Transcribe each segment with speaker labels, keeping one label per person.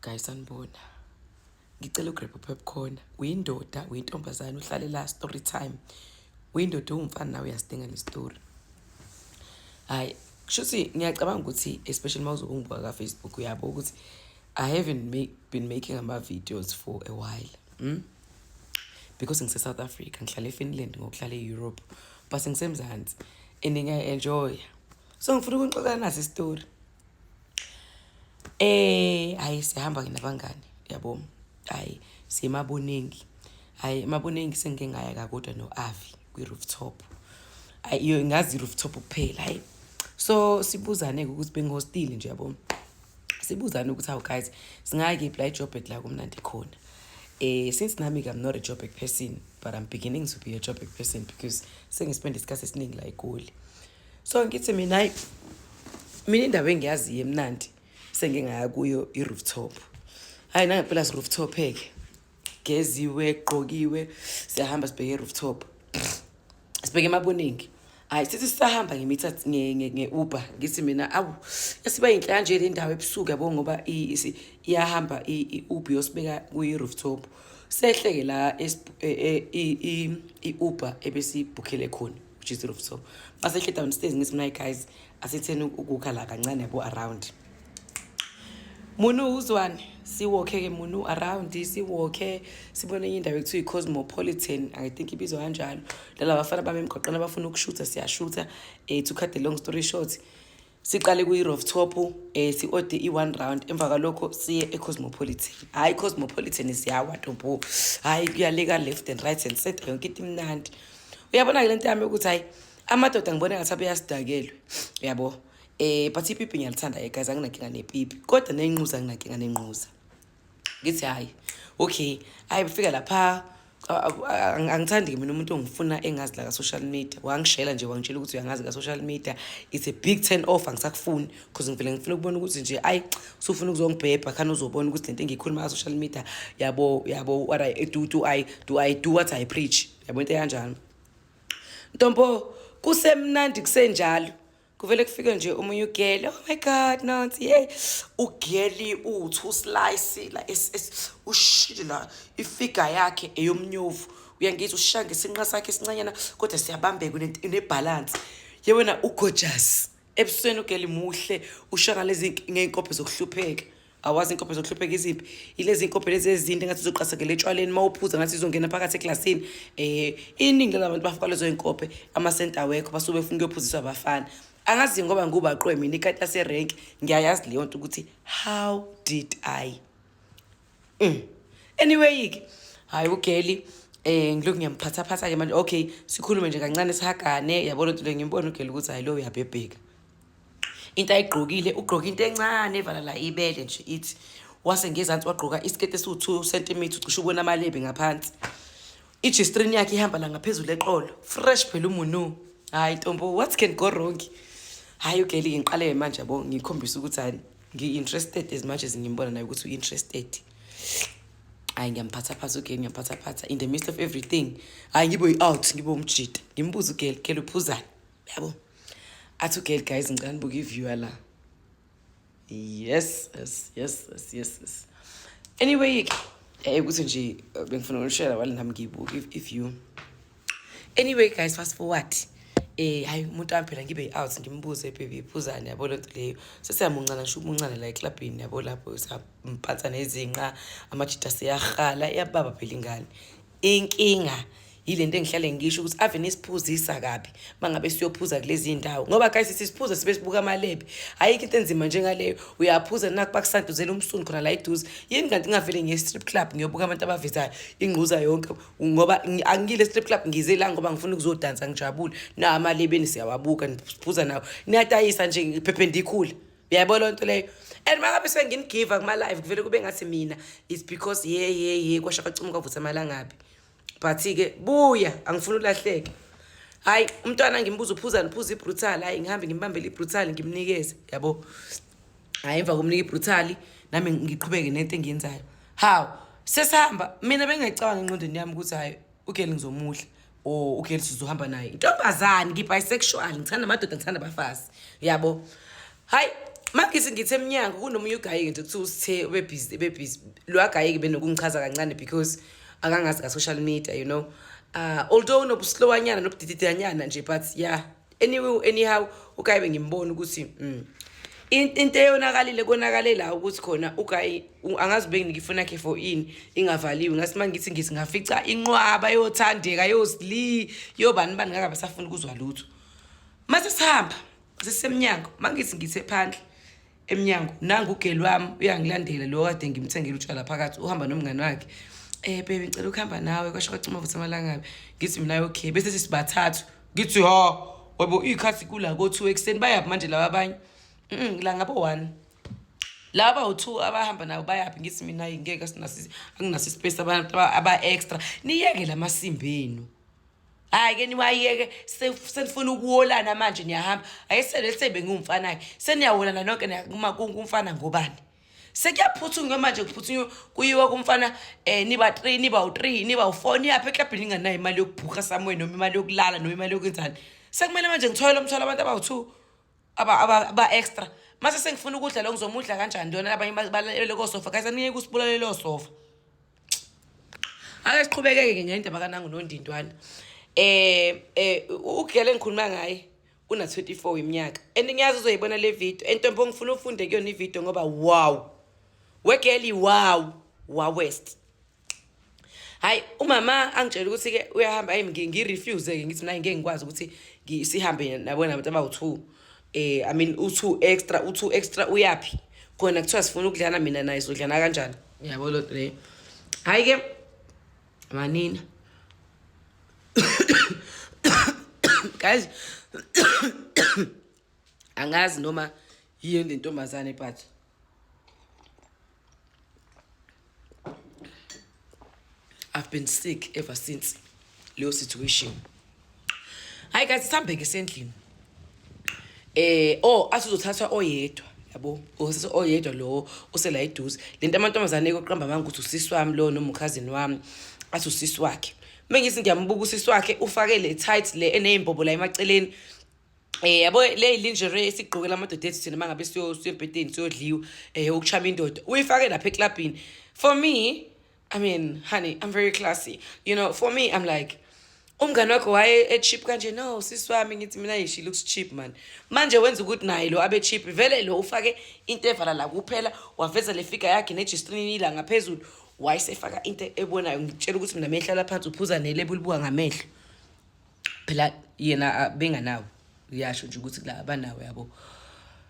Speaker 1: Guys, sanibona. Ngicela ugrab popcorn. Uyindoda, uyintombazane, uhlale la, story time. Uyindoda, uwumfana, nawe uyasidinga le story. Hayi, kushuthi ngiyacabanga ukuthi especially uma uzokungibuka ka-Facebook, uyabo ukuthi I haven't been making ama-videos for a while. Because ngise-South Africa, ngihlala eFinland, ngokuhlala e-Europe, but ngisemzansi and ngiya-enjoya. So ngifuna ukunixoxela nasi isitori. Hayi, sihamba ke nabangani, yabo. Hayi, siyeMaboneng. Hayi, eMaboneng sengike ngaya kakodwa no-Avi kwi-rooftop. Hayi, iyo ngazi i-rooftop kuphela, hayi. So sibuzane-ke ukuthi bengihostile nje, yabo. Sibuzane ukuthi, "Hawu guys, singaya kephi la eJoburg la kumnandi khona?" Since nami I'm not a Joburg person, but I'm beginning to be a Joburg person because sengispend isikhathi esiningi la eGoli. So ngithi mina, hayi, mina indawo engiyaziyo emnandi sengike ngaya kuyo i-rooftop. Hayi, nangempela si-rooftop ke. Geziwe, gqokiwe, siyahamba sibheke e-rooftop. Sibheke eMaboneng. Hayi, sithi sisahamba ngemitha nge-Uber, ngithi mina, "Awu, yasiba yinhle kanje le ndawo ebusuku," yabo, ngoba iyahamba i-Uber yosibeka kuyi-rooftop. Sehleke la i-Uber ebesibhukhele khona, which is rooftop. Masehle downstairs, ngithi mina, "Guys, asitheni ukukha la kancane," yabo, around. Munu uzwane siwalke ke munu around, siwalke sibone enye indawo ekuthiwa i-Cosmopolitan, I think ibizwa kanjalo. Lala bafana bami emgwaqeni abafuna ukushutha, siyashutha. To cut the long story short, siqale kuyi-rooftop, si-ode i-one round, emva kwalokho siye e-Cosmopolitan. Hhayi, i-Cosmopolitan siyawa ntombo, hhayi, kuyaleka left and right and center, yonke into imnandi. Uyabona-ke lento yami ukuthi hhayi, amadoda ngibona ngathi abeyasidakelwe, yabo. But ipipi ngiyalithanda, guys, anginankinga nepipi, kodwa nenquza, anginankinga nenquza. Ngithi hhayi, okay, hhayi, befika lapha, angithandi-ke mina umuntu ongifuna engazi la ka-social media. Wangishela nje, wangitshela ukuthi uyangazi ka-social media, it's a big turn off, angisakufuni because ngivele ngifuna ukubona ukuthi nje ayi, usufuna ukuzongibhebha khani, uzobona ukuthi lento engiyikhuluma ka-social media, yabo, yabo, what I do, do I do what I preach, yabo, into ekanjalo. Ntombo, kusemnandi kusenjalo, kuvele kufike nje omunye ugirl. Oh my God, nansi, hey, ugirl uthi uslice la, ushile la, ifigure yakhe eyomnyovu, uyangithi ushaya ngesinqa sakhe esincanyana kodwa siyabambeka, une-balance yewena, ugorgeous ebusweni, ugirl muhle, ushaya lezi ngey'nkophe zokuhlupheka. Awazi inkophe zokuhlupheka iziphi? Ilezi nkophe lezi ezinde ngathi uzoqasakela etshwaleni, uma uphuza ngathi izongena phakathi eklasini. Iningi lalabantu bafaka lezo y'nkophe, amasenti awekho, basuke befuna ukuyophuziswa abafana. Angazi ngoba ngubaqwe mina ikati yaserenki, ngiyayazi leyo nto ukuthi how did I. Anyway-ke, hhayi, ugirl ngilokhu ngiyamphathaphatha-ke manje. Okay, sikhulume nje kancane, sihagane, yabo, lento le. Ngimbona ugirl ukuthi hayi, lo uyabhebheka. Into ayigqokile, ugqoke into encane evala la ibele nje, ithi wase ngezansi wagqoka isiketi esiwu-2 centimetre, ucishe ubona amalebe ngaphansi. I-G-string yakhe ihamba la ngaphezulu eqolo, fresh phela umunu. Hayi ntombo, what can go wrong? Hayi, ugirl-ke ngiqale manje, yabo, ngikhombisa ukuthi hayi, ngi-interested as much as ngimbona naye ukuthi u-interested. Hayi, ngiyamphathaphatha ugirl, ngiyamphathaphatha. In the midst of everything, hayi, ngibe i-out, ngibe umjida, ngimbuze ugirl, "Girl, uphuzani?" Yabo, athi ugirl, "Guys, ngicela nibuke i-view la." Yes. Anyway ke, ukuthi nje bengifuna ukushare wale nami ngiyibuke i-view. Anyway guys, fast forward, hayi, umuntu wami phela ngibe out, ngimbuze, "Baby, phuzani?" Yabo, lento leyo, sesiyamuncana nje, umuncane la eklabhini, yabo, lapho samphatha nezinqa, amajita siyahala, iyababa phela ingane. Inkinga yile nto engihlale ngisho ukuthi ave nisiphuzisa kabi mangabe siyophuza kulezi ndawo, ngoba guys, sisiphuza sibe sibuka amalebe. Ayikho into enzima njengaleyo. Uyaphuza, naku bakusantuzela umsunu khona la eduze. Yini kanti ngingavele ngiye strip club, ngiyobuka abantu abavezayo ingquza yonke? Ngoba angile strip club, ngize la ngoba ngifuna ukuzodansa, ngijabule. Na amalebeni siyawabuka, siphuza nawo, niyatayisa nje perpendicular, uyayibona loo nto leyo. And mangabe senginigiva kuma-live, kuvele kube ngathi mina it's because ye ye ye kwasha kwacuma kwavutha amalangabi. But-ke buya, angifuni ulahleke. Hhayi, umntwana ngimbuza, "Uphuzani?" "Phuza iBrutal." Hhayi, ngihambe ngimbambele iBrutal, ngimnikeze, yabo. Hhayi, emva komnika iBrutal, nami ngiqhubeke nento engiyenzayo. Hawu, sesihamba, mina bengingayicabanga engqondweni yami ukuthi hhayi, ugirl ngizomudla or ugirl sizohamba naye. Intombazane, ngi-bisexual, ngithanda amadoda, ngithanda abafazi, yabo. Hhayi. Mangithi ngithi emnyango kunomunye ugayi nje kuthiwa usithe ubebhizi bebhizi lo agayi benokungichaza kancane because akangazi ka social media although unobuslowanyana nobudididanyana nje, but yeah, anyway, anyhow, ugayi bengimbona ukuthi into eyonakalile konakale la ukuthi khona ugayi angazi benginika ifoni yakhe for ini ingavaliwe. Ngasi uma ngithi ngafica inqwaba yothandeka, yosli, yobani bani, ngeke basafuna ukuzwa lutho. Mase sihamba sisemnyango, mangithi ngithe phandle emnyango, nangu ugeli wami uyangilandela, lo kade ngimthengela utshwala phakathi, uhamba nomngane wakhe. Baby, ngicela ukuhamba nawe, kwasho kwacima futhi amalangabi. Ngithi mina, okay. Bese sisibathathu. Ngithi ha, webo iy'khathi kula ko-2 ekuseni, bayaphi manje laba abanye? La ngabo 1 laba u-2 abahamba nabo bayaphi? Ngithi mina ngeke, anginaso ispace abantu aba-extra. Niyeke la masimba enu. Hayi ke, niwayeke. Senifuna ukuwolana manje, niyahamba. Ayisele sebengiwumfana-ke, seniyawolana nonke kumfana ngobani? Sekuyaphuthunywa manje, kuphuthunywa kuyiwa kumfana. Niba 3, niba u3, niba u4, niyaphi eklabhini ninganayo imali yokubhukha somewhere, noma imali yokulala, noma imali yokwenzani? Sekumele manje ngithwele umthwalo abantu abawu-2 aba extra. Mase sengifuna ukudla lo, ngizomudla kanjani lona? Abanye balele kosofa. Guys, aniyeke usibulale lo sofa. Ake siqhubekeke ngendaba kanangu nondindwana. Ugele engikhuluma ngaye una 24 iminyaka and ngiyazi uzoyibona le video. Entombo, ngifuna ufunde kuyona ivideo ngoba wow, wegeli, wow, wa west. Hayi, umama angitshela ukuthi ke uyahamba. Hayi, ngi-refuse ke, ngithi mina ngeke ngikwazi ukuthi sihambe nabona abantu abawu-2. I mean, u-2 extra, u-2 extra uyaphi khona? Kuthiwa sifuna ukudlana mina naye, sodlana kanjani? Yabo lo leyo. Hayi ke manina, guys, angazi noma yini le ntombazane, but I've been sick ever since leyo situation. Hayi guys, sihambe ke sendlini. Oh, asizothathwa oyedwa, yabo, usisi oyedwa lo usela eduze. Lento amantombazane ekoqamba manga ukuthi usisi wami lo noma ukhazini wami, athi usisi wakhe. Mengithi ngiyambuka usisi wakhe, ufake le tight le eneyimbobo la emaceleni. Yabo le lingerie esigqokela amadoda ethu thina mangabe siyo embhedeni siyodliwa, ukuchama indoda, uyifake lapha eclubini. For me, I mean, honey, I'm very classy. For me, I'm like, umngane wakho waye e-cheap kanje? No, sisi wami. Ngithi mina, she looks cheap man. Manje wenza ukuthi naye lo abe cheap vele. Lo ufake into evala la kuphela, waveza le figure yakhe ne-G-string ila ngaphezulu, wayesefaka into ebonayo. Ngitshela ukuthi mina mehlala phansi uphuza nelebe ulibuka ngamehlo. Phela yena benganawo, uyasho nje ukuthi la abanawo, yabo.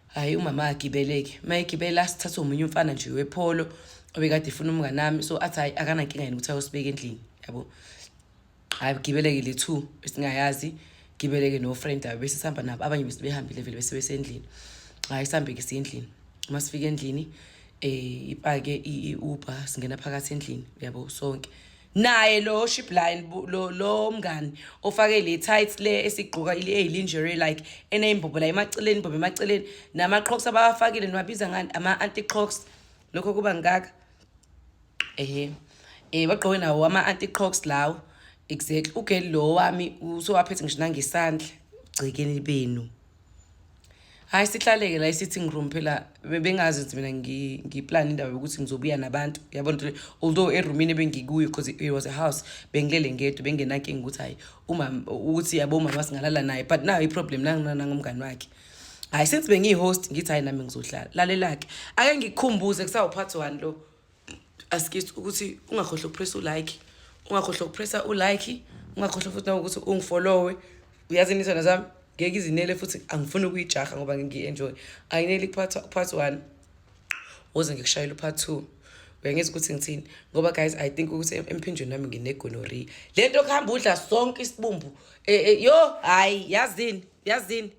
Speaker 1: Hayi, umama agibeleke, uma egibela sithathe omunye umfana nje wePolo obekade efuna umnganami, so athi hayi, akanankinga yena ukuthi ayosibeka endlini, yabo. Hayi, gibeleke le two esingayazi, gibeleke no-friend abo, bese sihamba nabo. Abanye bese behambile vele, bese besendlini. Hayi, sihambe-ke siye endlini. Uma sifika endlini, ipake i-Uber, singena phakathi endlini, yabo, sonke. Naye lo shipline lo mngani ofake le tights le esigqoka ile eyilingerie like eneyimbobo la emaceleni, imbobo emaceleni, nama-crocs abawafakile, niwabiza ngani ama-anti-crocs? Lokho kuba ngaka ehe, bagqoke nawo ama-anti-crocs lawo, exactly. Ugeli lo wami usowaphethe ngisho nangesandla gcekeni benu. Hayi, sihlaleke la e-sitting room. Phela bengazi ukuthi mina ngiplan indaba yokuthi ngizobuya nabantu, yabona nto le. Although erumini ebengikuyo, because it was a house, bengilele ngedwa, bengenankinga ukuthi hayi uma ukuthi, yabo, umama singalala naye, but nayo i-problem nangomngani wakhe. Hayi, since bengiyi-host, ngithi hayi, nami ngizohlala. Lalela-ke, ake ngikukhumbuze, kusawu-part one lo. Askithi ukuthi ungakhohlwa ukupressa ulike, ungakhohlwa ukupressa ulike, ungakhohlwa futhi ukuthi ungifollowe. Uyazi izona zami ngeke izinele futhi angifuni ukuyijaha ngoba ngiyi-enjoy. Ayineli part one, woze ngikushayela upart two. Uyangizwa ukuthi ngithini? Ngoba guys, I think ukuthi emphinjweni wami ngine-gonorrhea. Le nto kuhamba udla sonke isibumbu, yo, hhayi, yazini, yazini.